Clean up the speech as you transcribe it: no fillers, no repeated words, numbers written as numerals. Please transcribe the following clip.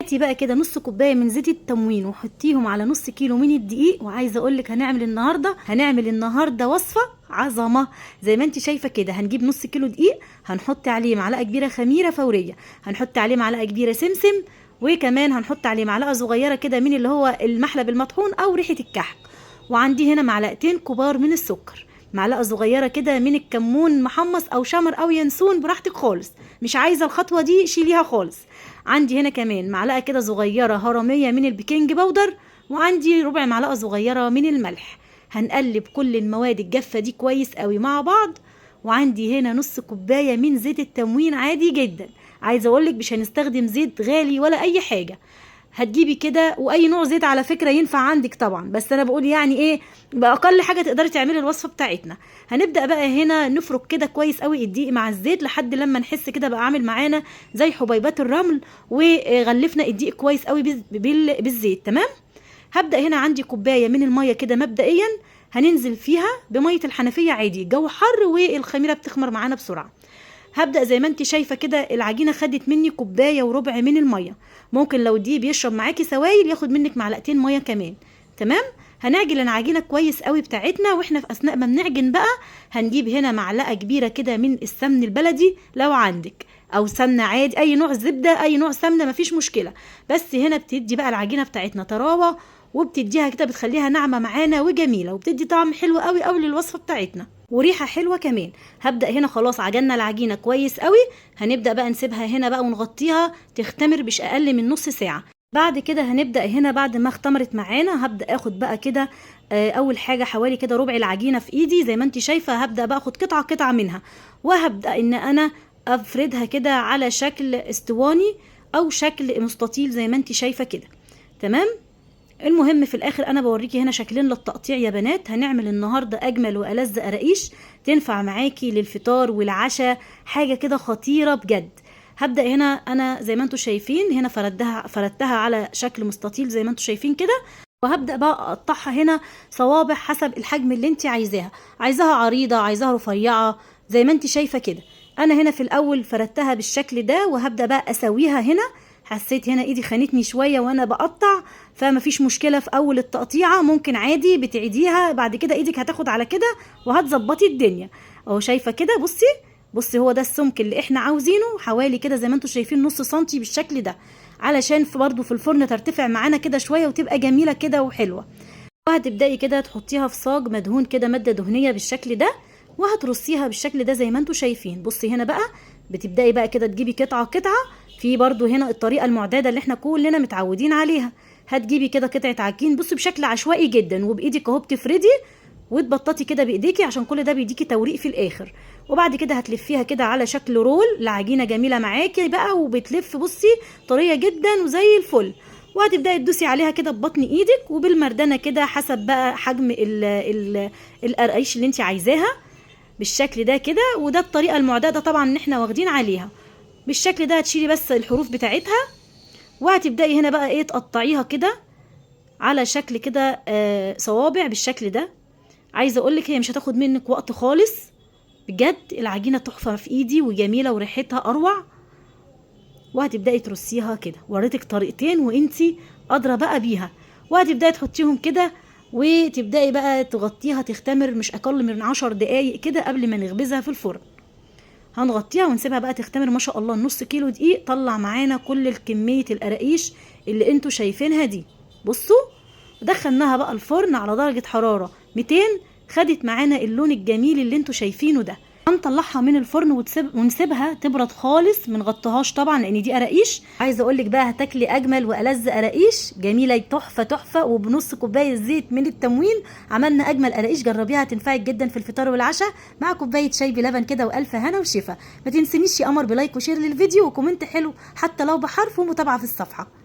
هاتي بقى كده نص كوباية من زيت التموين وحطيهم على نص كيلو من الدقيق. وعايزه اقول لك هنعمل النهارده وصفه عظمه زي ما انت شايفه كده. هنجيب نص كيلو دقيق، هنحط عليه معلقه كبيرة خميره فورية، هنحط عليه معلقه كبيرة سمسم، وكمان هنحط عليه معلقه صغيرة كده من اللي هو المحلب المطحون او ريحه الكحك. وعندي هنا معلقتين كبار من السكر، معلقه صغيرة كده من الكمون محمص او شمر او ينسون، براحتك خالص، مش عايزه الخطوة دي شيليها خالص. عندي هنا كمان معلقه كده صغيرة هرميه من ال baking powder، وعندي ربع معلقه صغيرة من الملح. هنقلب كل المواد الجافه دي كويس قوي مع بعض. وعندي هنا نص كوباية من زيت التموين عادي جدا، عايزه اقولك مش هنستخدم زيت غالي ولا اي حاجة. هتجيبي كده، واي نوع زيت على فكرة ينفع عندك طبعا، بس انا بقول يعني ايه باقل حاجة تقدري تعملي الوصفة بتاعتنا. هنبدا بقى هنا نفرك كده كويس قوي الدقيق مع الزيت لحد لما نحس كده بقى عامل معانا زي حبيبات الرمل، وغلفنا الدقيق كويس قوي بالزيت. تمام. هبدا هنا عندي كوباية من المية كده مبدئيا هننزل فيها بميه الحنفية عادي، الجو حر والخميره بتخمر معانا بسرعة. هبدأ زي ما انت شايفة كده العجينة خدت مني كوباية وربع من المية، ممكن لو دي بيشرب معاكي سوائل ياخد منك معلقتين مية كمان. تمام. هنعجن العجينة كويس قوي بتاعتنا. واحنا في اثناء ما بنعجن بقى هنجيب هنا معلقة كبيرة كده من السمن البلدي لو عندك، او سمنة عادي، اي نوع زبدة اي نوع سمنة مفيش مشكلة، بس هنا بتدي بقى العجينة بتاعتنا طراوة، وبتديها كده بتخليها ناعمة معانا وجميلة، وبتدي طعم حلو قوي قوي للوصفة بتاعتنا وريحة حلوة كمان. هبدأ هنا خلاص عجلنا العجينة كويس قوي، هنبدأ بقى نسيبها هنا بقى ونغطيها تختمر مش أقل من نص ساعة. بعد كده هنبدأ هنا بعد ما اختمرت معانا هبدأ اخد بقى كده اول حاجة حوالي كده ربع العجينة في ايدي زي ما انت شايفة. هبدأ بقى اخد قطعة قطعة منها، وهبدأ ان انا افردها كده على شكل اسطواني او شكل مستطيل زي ما انت شايفة كده. تمام. المهم في الاخر انا بوريكي هنا شكلين للتقطيع يا بنات. هنعمل النهارده اجمل والذ قراقيش تنفع معاكي للفطار والعشاء، حاجة كده خطيرة بجد. هبدا هنا انا زي ما انتم شايفين هنا فردتها على شكل مستطيل زي ما انتم شايفين كده، وهبدا بقى اقطعها هنا صوابع حسب الحجم اللي انت عايزاها، عايزاها عريضة عايزاها رفيعة زي ما انت شايفه كده. انا هنا في الاول فردتها بالشكل ده، وهبدا بقى اسويها هنا. حسيت هنا ايدي خانتني شوية وانا بقطع، فما فيش مشكلة في اول التقطيعه، ممكن عادي بتعيديها بعد كده، ايدك هتاخد على كده وهتظبطي الدنيا اهو. شايفه كده؟ بصي بصي هو ده السمك اللي احنا عاوزينه، حوالي كده زي ما انتم شايفين نص سنتي بالشكل ده، علشان برضو في الفرن ترتفع معانا كده شوية وتبقى جميلة كده وحلوه. وهتبداي كده تحطيها في صاج مدهون كده مادة دهنية بالشكل ده، وهترصيها بالشكل ده زي ما انتم شايفين. بصي هنا بقى بتبداي بقى كده تجيبي قطعه قطعه، في برضو هنا الطريقة المعتادة اللي احنا كلنا متعودين عليها. هتجيبي كده قطعه عجين، بصي بشكل عشوائي جدا، وبايدك اهو بتفردي وتبططي كده بايديكي، عشان كل ده بيديكي توريق في الاخر. وبعد كده هتلفيها كده على شكل رول، العجينة جميلة معاكي بقى وبتلف بصي طرية جدا وزي الفل. وهتبداي تدوسي عليها كده ببطن ايدك وبالمردنه كده حسب بقى حجم القراقيش اللي انت عايزاها بالشكل ده كده. وده الطريقة المعتادة طبعا ان احنا واخدين عليها بالشكل ده. هتشيلي بس الحروف بتاعتها، وهتبداي هنا بقى ايه تقطعيها كده على شكل كده صوابع بالشكل ده. عايزه اقولك هي مش هتاخد منك وقت خالص بجد، العجينة تحفة في ايدي وجميلة وريحتها اروع. وهتبداي ترصيها كده، وريتك طريقتين وانتي قادرة بقى بيها. وهتبداي تحطيهم كده وتبداي بقى تغطيها تختمر مش اقل من 10 دقايق كده قبل ما نخبزها في الفرن. هنغطيها ونسيبها بقى تختمر. ما شاء الله نص كيلو دقيق طلع معانا كل الكمية القراقيش اللي انتوا شايفينها دي. بصوا دخلناها بقى الفرن على درجة حرارة 200، خدت معانا اللون الجميل اللي انتوا شايفينه ده. هنطلعها من الفرن ونسيبها تبرد خالص، ما نغطيهاش طبعا لان دي قراقيش. عايزه اقول لك بقى هتاكلي اجمل والذ قراقيش جميلة تحفة تحفة، وبنص كوباية زيت من التموين عملنا اجمل قراقيش. جربيها هتنفعك جدا في الفطار والعشاء مع كوباية شاي بلبن كده، والف هنا وشفا. ما تنسينيش يا قمر ب like و share للفيديو و comment حلو حتى لو بحرف، ومتابعة في الصفحة.